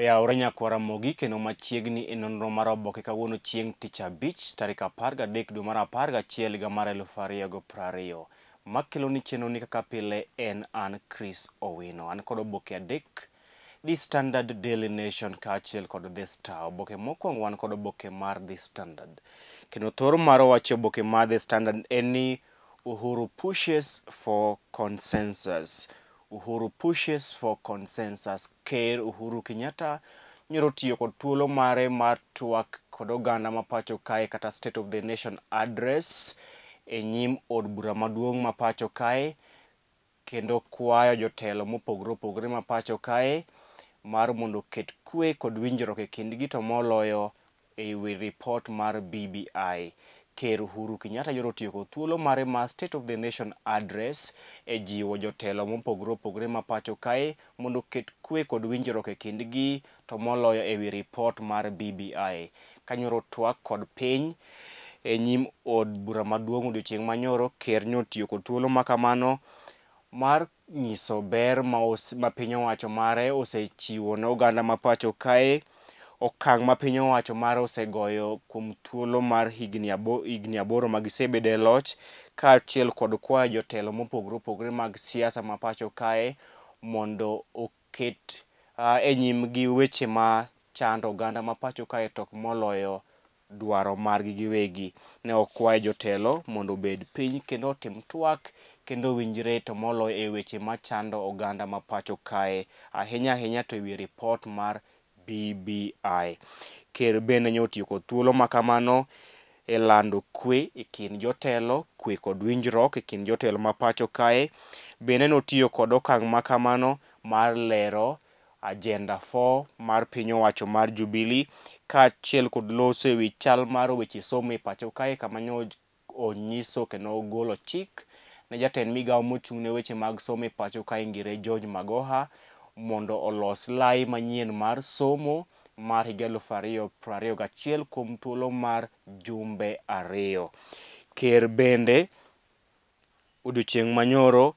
Oyawore nyakwara Ramogi kendo machiegni e nonro mar oboke kawuono chieng' tich abich tarik 13 dwe mar 11 higa mar 2020. Makelo ni chenro ni kaka pile en an Chris Owino. An kod oboke adek, The Standard, Daily Nation kaachiel kod The Star. Oboke mokwongo wan kod oboke mar The Standard. Kendo thor mar wach oboke mar The Standard en ni Uhuru pushes for consensus. Uhuru pushes for consensus. Ker Uhuru Kenyatta nyoro tiyo kod thuolo mare mar twak kod oganda ma pacho kae kata State of the Nation address e nyim od bura maduong' ma pacho kae kendo kwayo jotelo mopogore opogore ma pacho kae mar mondo oket kwe kod winjruok e kindgi to moloyo e wi report mar BBI. Ker Uhuru Kenyatta nyoro tiyo kod thuolo mare mar State of the Nation address e jiwo jotelo mopogore opogore ma pacho kae mondo oket kwe kod winjruok e kindgi to moloyo e wi report mar BBI. Kanyoro twak kod piny e nyim od bura maduong' odiochieng' manyoro, ker nyotiyo kod thuolo makamano mar nyiso ber ma piny owacho mare osechiwo ne oganda ma pacho kae, okang' ma piny owacho mare osegoyo kuom thuolo mar higni aboro ma gisebedo e loch, kaachiel kod kwayo jotelo mopogore opogore mag siasa ma pacho kae mondo oket e nyimgi weche ma chando oganda ma pacho kae to ok moloyo dwaro margi giwegi. Ne okwayo jotelo mondo obed piny kendo otim twak kendo owinjre to moloyo e weche machando oganda ma pacho kae, ahinya ahinya to e wi report mar BBI. Ker bende ne otiyo kod thuolo makamano e lando kwe e kind jotelo, kwe kod winjruok e kind jotelo ma pacho kae. Bende notiyo kod okang' makamano mar lero Agenda 4 mar piny owacho mar Jubilee kaachiel kod loso e wi chal mar weche somo e pacho kae kama ne onyiso kendo ogolo chik ne jatend migawo mochung' ne weche mag somo e pacho kae Ngire George Magoha mondo olos lai manyien mar somo mar higa 2021 kuom thuolo mar jumbe 2. Ker bende odiochieng' manyoro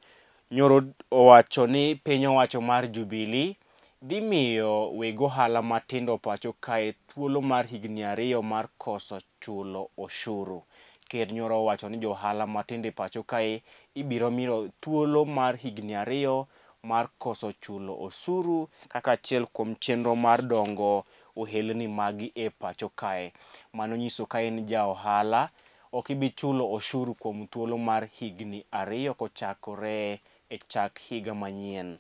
nyoro owacho ni piny owacho mar Jubilee dhi miyo weg ohala matindo pacho kae thuolo mar higni 2 mar koso chulo oshuru. Ker nyoro owacho ni jo ohala matindo e pacho kae ibiro miyo thuolo mar higni 2 mar koso chulo osuru kaka achiel kuom chenro mar dongo ohelni magi e pacho kae. Mano nyiso ka en ja ohala ok ibi chulo oshuru kuom thuolo mar higni 2 kochakore e chak higa manyien.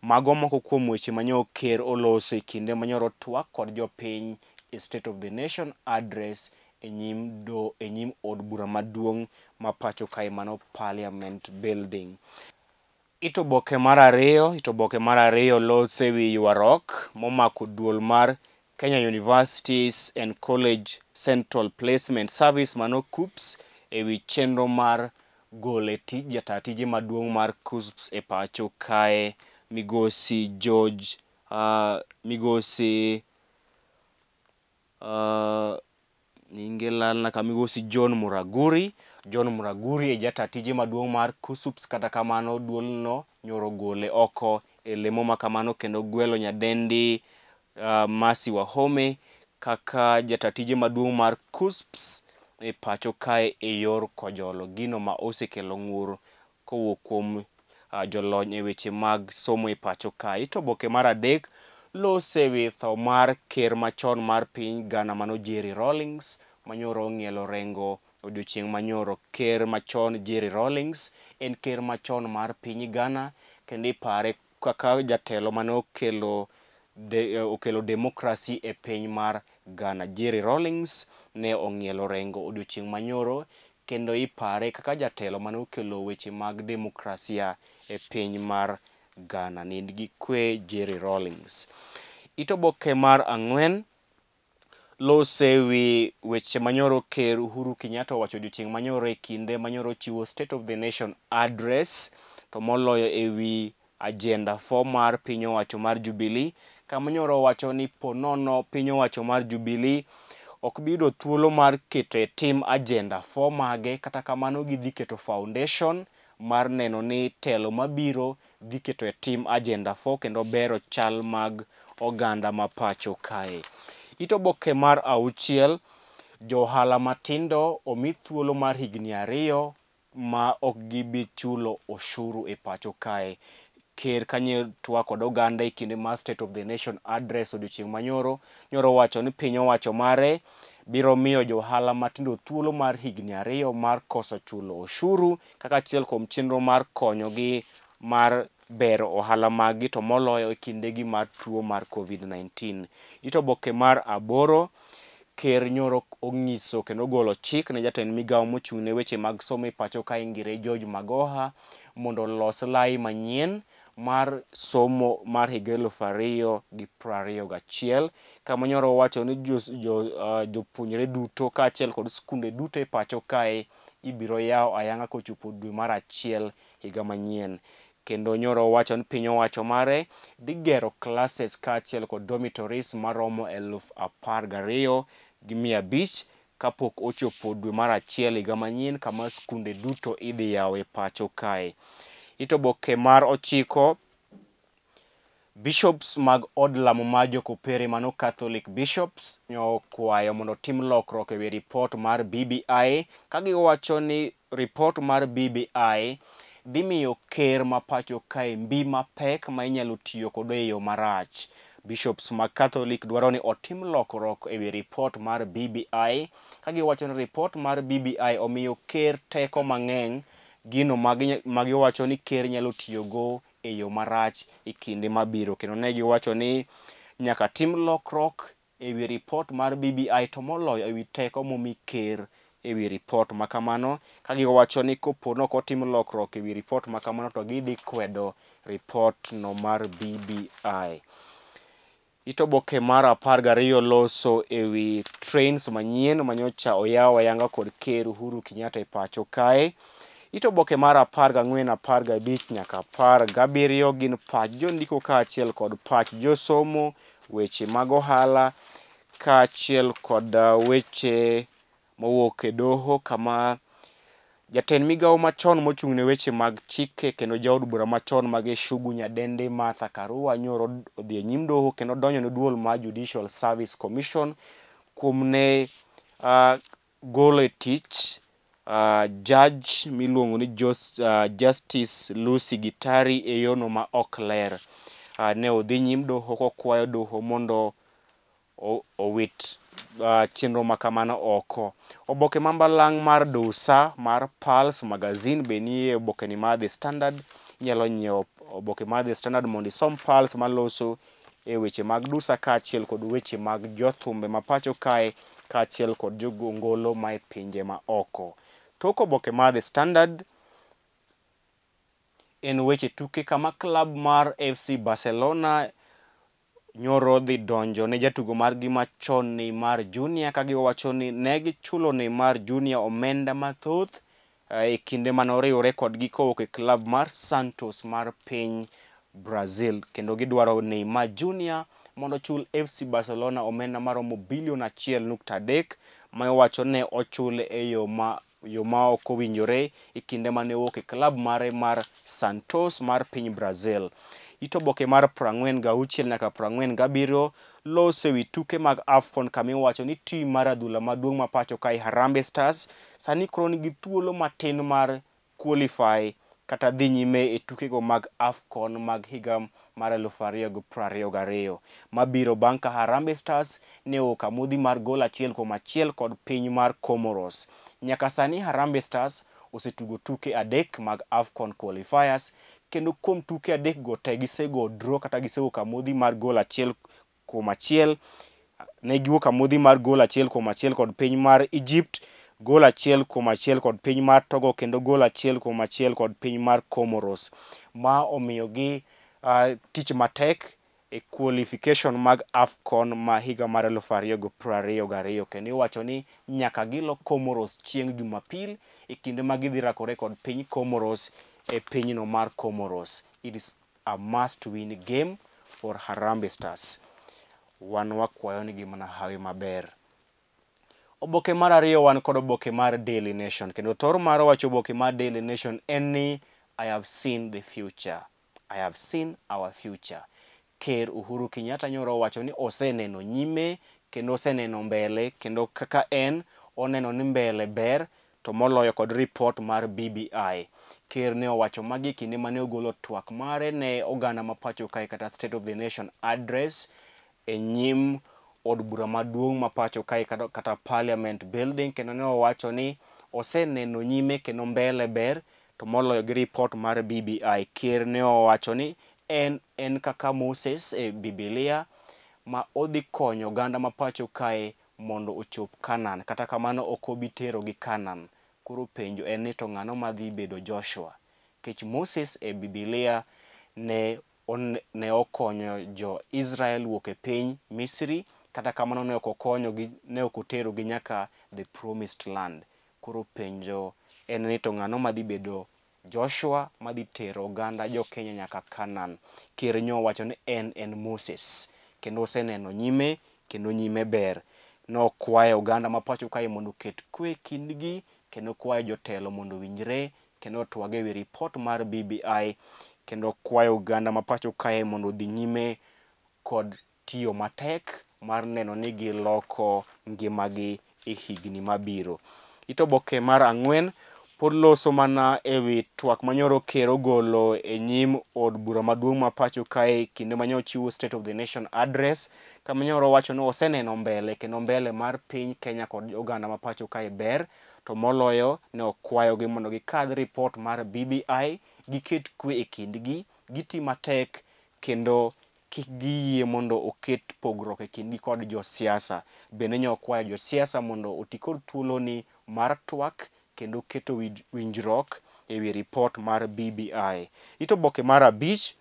Mago moko kuom weche manyo ker oloso e kinde manyoro twak kod jopiny e State of the Nation address e nyim od bura maduong' ma pacho kae mano Parliament Building. Ito oboke mar ariyo loso e wi ywaruok momako duol mar Kenya Universities and College Central Placement Service mano KUCCPS e wi chenro mar golo e tich jata tije maduong' mar KUCCPS e pacho kae migosi George migosi nyinge lalna ka migosi John Muraguri. John Muraguri e jata tije maduong' mar KUCCPS, kata kamano duolno nyoro gole oko e lemo makamano kendo gwelo nyadendi Mercy Wahome kaka jata tije maduong' mar KUCCPS e pacho kae e yor kojolo, gino ma osekelo ng'ur kowuok kuom jolony e weche mag somo e pacho kae. Ito oboke mar adek lose wi tho mar ker machon mar piny Ghana mano Jerry Rawlings manyoro ong'ielo rengo odiochieng' manyoro. Ker machon Jerry Rawlings en ker machon mar piny Ghana kendo ipare kaka jatelo mane okelo demokrasi e piny mar Ghana. Jerry Rawlings ne ong'ielo rengo odiochieng' manyoro kendo ipare kaka jatelo mane okelo weche mag demokrasia e piny mar Ghana. Nind gi kwe Jerry Rawlings. Ito oboke mar 4 lose wi weche manyoro ker Uhuru Kenyatta owacho odiochieng' manyoro e kinde manyoro chiwo State of the Nation address to moloyo e wi Agenda 4 mar piny owacho mar Jubilee, kama nyoro owacho ni ponono piny owacho mar Jubilee ok bi yudo thuolo mar keto e tim Agenda 4 mage, kata kamano gidhi keto foundation mar neno ni telo mabiro dhi keto e tim Agenda 4 kendo bero chal mag oganda ma pacho kae. It oboke mar auchiel, johala matindo omi thuolo mar higni 2 ma ok gibi chulo oshuru e pacho kae. Ker kanye twak kod oganda e kinde mar State of the Nation Address odiochieng' manyoro, nyoro wacho ni piny owacho mare biro miyo johala matindo thuolo mar higni 2 mar koso chulo oshuru kaka achiel kuom chenro mar konyogi mar bero ohala maggi to moloyo e kindegi mar tuo mar COVID-19. It oboke mar 8, Ker nyoro onyiso kendo ogolo chik ne jatend migawo mochung' ne weche mag somo e pacho kae Ngire George Magoha mondo olos lai manyien mar somo mar higa 2021 kama nyoro wacho ni jopuonjre duto kaachiel kod skunde duto e pacho kae ibiro yawo ayanga kochopo dwe mar 1 higa manyien. Kendo nyoro wacho ni piny owacho mare dhi gero classes kaachiel kod dormitories maromo 12,500 kapok ochopo dwe mar 1 higa manyien kama skunde duto idhi yawo e pacho kae. It oboke mar 9, Bishops mag od lamo mar Jokopere mano Catholic Bishops nokwayo mondo otim lokruok ewi ripot mar BBI ka giwacho ni ripot mar BBI dhi miyo ker ma pacho kae mbi mapek ma inyalo tiyo kode e yo marach. Bishops mag Catholic dwaro ni otim lokruok ewi ripot mar BBI ka giwacho ni ripot mar BBI omiyo ker teko mang'eny, gino ma giwacho ni ker nyalo tiyogo e yo marach e kinde mabiro. Kendo ne giwacho ni nyaka tim lokruok ewi ripot mar BBI to moloyo ewi teko momi ker ewi ripot ma kamano, ka giwacho ni kopo ni ok otim lokruok ewi ripot ma kamano to gidhi kwedo ripot no mar BBI. It oboke mar 12 loso ewi trains manyien manyocha oyaw ayanga kod Ker Uhuru Kenyatta e pacho kae. It oboke mar 14, 15 nyaka 17 gin pach jondiko kaachiel kod pach josomo, weche mag ohala kaachiel kod weche mowuok e doho kama jatend migawo machon mochung' ne weche mag chike kendo jaod bura machon mag Eshugu Nyadende Martha Karua nyoro odhi e nyim doho kendo donjo ne duol mar Judicial Service Commission kuom ne golo e tich judge miluongo ni Justice Lucy Gitari e yono ma ok ler. Ne odhi nyim doho kokwayo doho mondo owit chenro ma kamano oko. Oboke ma mbalang' mar Dosa mar Pulse Magazine be nie oboke ni mar The Standard. Inyalo nyiewo oboke mar The Standard mondo isom Pulse maloso e weche mag dusa kaachiel kod weche mag jothumbe ma pacho kae kaachiel kod jogo ngolo ma e pinje ma oko. Tok oboke mar The Standard en weche tuke kama club mar FC Barcelona nyoro dhi donjo ne jatugo margi machon Neymar Junior ka giwacho ni ne gichulo Neymar Junior omenda mathoth e kinde mane oriwore kodgi kowuok e club mar Santos mar piny Brazil, kendo gidwaro Neymar Junior mondo ochul FC Barcelona omenda maromo bilion 1.3 ma iwacho ne ochule e yo ma ok owinjore e kinde mane owuok e club mare mar Santos mar piny Brazil. It oboke mar 46 nyaka 47 loso ewi tuke mag AFCON kama iwacho ni tim mar adhula maduong' ma pacho kae Harambee Stars sani koro nigi thuolo matin mar qualify kata dhi nyime e tukego mag AFCON mag higa mar 2022 mabiro bang' ka Harambee Stars ne owuok amodhi mar gol 1-1 kod piny mar Comoros. Nyaka sani Harambee Stars osetugo tuke 3 mag AFCON qualifiers kendo kuom tuke 3 go te gisego draw kata gisewuok amodhi mar gol 1-1. Ne giwuok amodhi mar gol 1-1 kod piny mar Egypt, gol 1-1 kod piny mar Togo kendo gol 1-1 kod piny mar Comoros. Ma omiyogi tich matek e qualification mag AFCON ma higa mar 2022 kendo iwacho ni nyaka gilo Comoros chieng' Jumapil e kinde ma gidhi rakore kod piny Comoros e pinyno mar Comoros. It is a must win game for Harambee Stars. Wan wakwayo nigi mana hawi maber. Oboke mar 2 wan kod oboke mar Daily Nation kendo thor mar wacho oboke mar Daily Nation en ni I have seen the future. I have seen our future. Ker Uhuru Kenyatta nyoro owacho ni oseneno nyime kendo oseneno mbele kendo kaka en oneno ni mbele ber to moloyo kod ripot mar BBI. Ker ne owacho magi e kinde mane ogolo twak mare ne oganda ma pacho kae kata State of the Nation Address e nyim od bura maduong' ma pacho kae kata Parliament Building, kendo ne owacho ni oseneno nyime kendo mbele ber to moloyo gi ripot mar BBI. Ker ne owacho ni en kaka Moses e Bibilia ma odhi konyo oganda ma pacho kae mondo ochop Canaan. Kata kamano ok obi terogi Canaan. Koro penjo en ni to ng'ano madhi bedo Joshua? Nikech Moses e Bibilia ne okonyo jo Israel wuok e piny Misri, kata kamano ne ok okonyogi, ne ok oterogi nyaka the promised land. Koro penjo en ni to ng'ano madhi bedo Joshua madhi tero oganda jo Kenya nyaka Canaan? Ker nyo owacho ni en Moses kendo oseneno nyime kendo nyime ber. Nokwayo oganda ma pacho kae mondo oket kwe kindgi kendo kwayo jotelo mondo owinjre kendo otwag ewi ripot mar BBI kendo kwayo oganda ma pacho kae mondo odhi nyime kod tiyo matek mar neno ni giloko ngimagi e higni mabiro. It oboke mar 4 pod loso mana ewi twak manyoro ker ogolo e nyim od bura maduong' ma pacho kae kinde mane ochiwo State of the Nation Address, kama nyoro wacho ni oseneno mbele kendo mbele mar piny Kenya kod oganda ma pacho kae ber, to moloyo ne okwayogi mondo gikadh ripot mar BBI, giket kwe e kindgi, giti matek kendo kik giyie mondo oket pogruok e kindgi kod josiasa. Bende ne okwayo josiasa mondo oti kod thuoloni mar twak kendo keto winjruok ewi ripot mar BBI. It oboke mar 5,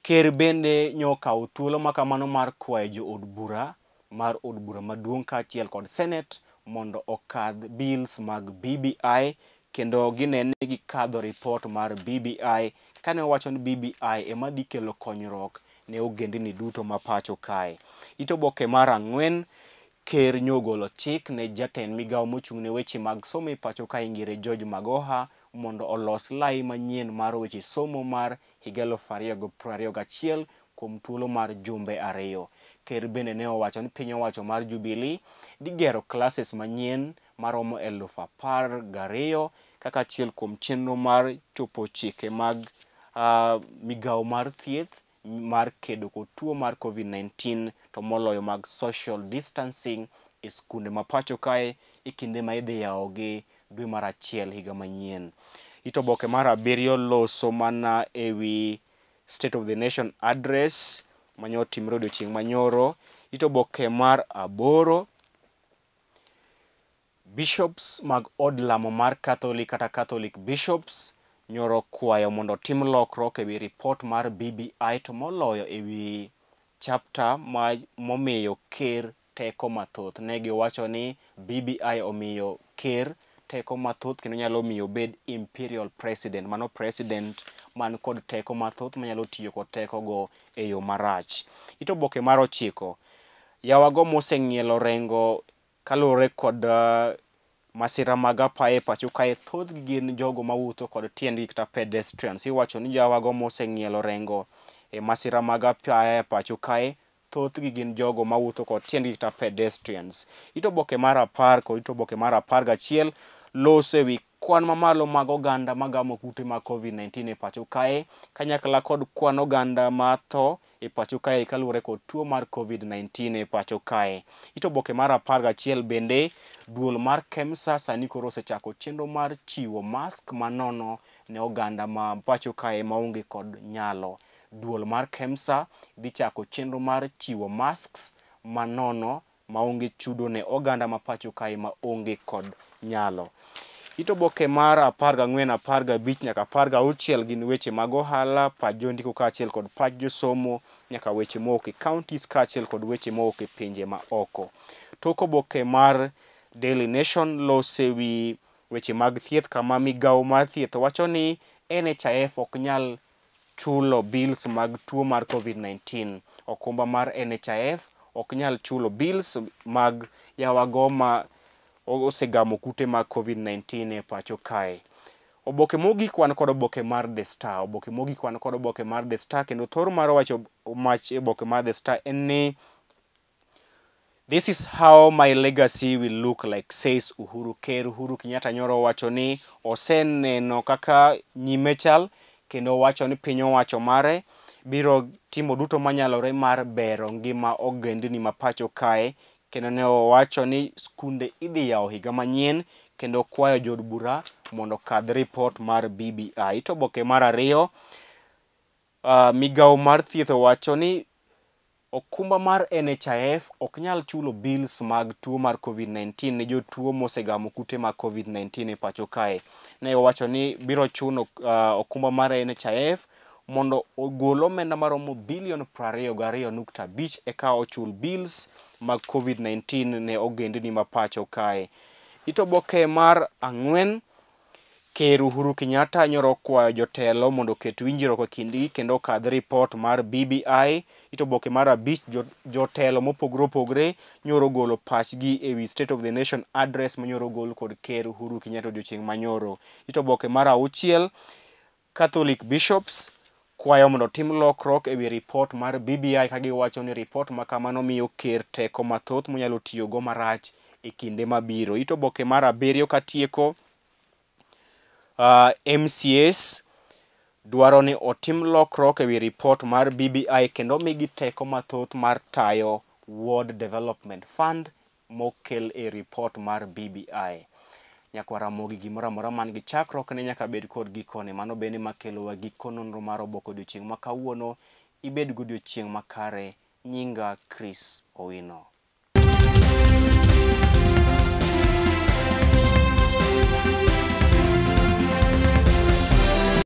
ker bende nyokawo thuolo makamano mar kwayo jo od bura mar od bura maduong' kaachiel kod Senate mondo okadh bills mag BBI kendo ginene ni gikadho ripot mar BBI, kane owacho ni BBI ema dhi kelo konyruok ne ogendini duto ma pacho kae. It oboke mar 4, ker nyogolo chik ne jatend migawo mochung' ne weche mag somo e pacho kae Ngire George Magoha mondo olos lai manyien mar weche somo mar higa 2021 kuom thuolo mar jumbe 2. Ker bende ne owacho ni piny owacho mar Jubilee dhi gero classes manyien maromo 12,000 kaka achiel kuom chenro mar chopo chike mag migawo mar thieth mar kedo kod tuo mar COVID-19 to moloyo mag social distancing e skunde ma pacho kae e kinde ma idhi yawogi dwe mar 1 higa manyien. It oboke mar 7 loso mana ewi State of the Nation Address mane otimore odiochieng' manyoro. It oboke mar 8, bishops mag od lamo mar Catholic kata Catholic bishops nyoro kwayo mondo otim lokruok ewi ripot mar BBI to moloyo ewi chapter ma momiyo ker teko mathoth. Ne giwacho ni BBI omiyo ker teko mathoth kendo nyalo miyo obed imperial president, mano president man kod teko mathoth manyalo tiyo kod teko go e yo marach. It oboke mar 9, yawago moseng'ielo rengo kaluwore kod masira mag apaya e pacho kae thothgi gin jogo mawuotho kod tiendgi kata pedestrians. Iwacho ni jawago moseng'ielo rengo e masira mag apaya e pacho kae thothgi gin jogo mawuotho kod tiendgi kata pedestrians. It oboke mar 10 kod it oboke mar 11 loso ewi kwan mamalo mag oganda magamo kute mag COVID-19 e pacho kae kanyakla kod kwan oganda matho e pacho kae kaluwore kod tuo mar COVID-19 e pacho kae. It oboke mar 11 bende duol mar KEMSA sani koro osechako chenro mar chiwo mask manono ne oganda ma pacho kae maonge kod nyalo. Duol mar KEMSA dhi chako chenro mar chiwo masks manono maonge chudo ne oganda ma pacho kae maonge kod nyalo. It oboke mar 14, 15 nyaka 16 gin weche mag ohala, pach jondiko kaachiel kod pach josomo nyaka weche mowuok e counties kaachiel kod weche mowuok e pinje ma oko. Tok oboke mar Daily Nation lose wi weche mag thieth kama migawo mar thieth wacho ni NHIF ok nyal chulo bills mag tuo mar COVID-19. Okumba mar NHIF ok nyal chulo bills mag yawago ma osegamo kute mag COVID-19 e pacho kae. Oboke mogik wan kod oboke mar The Star. Oboke mogik wan kod oboke mar The Star kendo thor mar wacho mach e oboke mar The Star en ni "This is how my legacy will look like," says Uhuru. Ker Uhuru Kenyatta nyoro wacho ni oseneno kaka nyime chal kendo wacho ni piny owacho mare biro timo duto manyalore mar bero ngima ogendni ma pacho kae kendo ne owacho ni skunde idhi yawo higa manyien kendo kwayo jood bura mondo okadh ripot mar BBI. To oboke mar ariyo, migawo mar thieth owacho ni okumba mar NHIF ok nyal chulo bills mag tuo mar COVID-19 ne jotuo mosegamo kute mag COVID-19 e pacho kae. Ne owacho ni biro chuno okumba mar NHIF mondo ogol omenda maromo bilion 22.5 eka ochul bills mag COVID-19 ne ogendni ma pacho kae. Ito oboke mar ang'wen, Ker Uhuru Kenyatta nyoro okwayo jotelo mondo oket winjruok e kindgi kendo okadh ripot mar BBI. Ito oboke mar abich, jotelo mopogore opogore nyoro ogolo pachgi ewi State of the Nation Address manyoro ogol kod Ker Uhuru Kenyatta odiochieng' manyoro. Ito oboke mar auchiel, Catholic Bishops kwayo mondo otim lokruok ewi ripot mar BBI ka giwacho ni ripot ma kamano miyo ker teko mathoth monyalo tiyogo marach e kinde mabiro. Ito oboke mar abiriyo katieko, MCAs dwaro ni otim lokruok ewi ripot mar BBI kendo migi teko mathoth mar tayo Ward Development Fund mokel e ripot mar BBI. Nyakwar Ramogi gimoro amora man gi chakruok ne nyaka bed kod gikone. Mano bende makelowa giko nonro mar oboke odiochieng' ma kawuono. Ibed godiochieng' makare. Nyinga Chris Owino.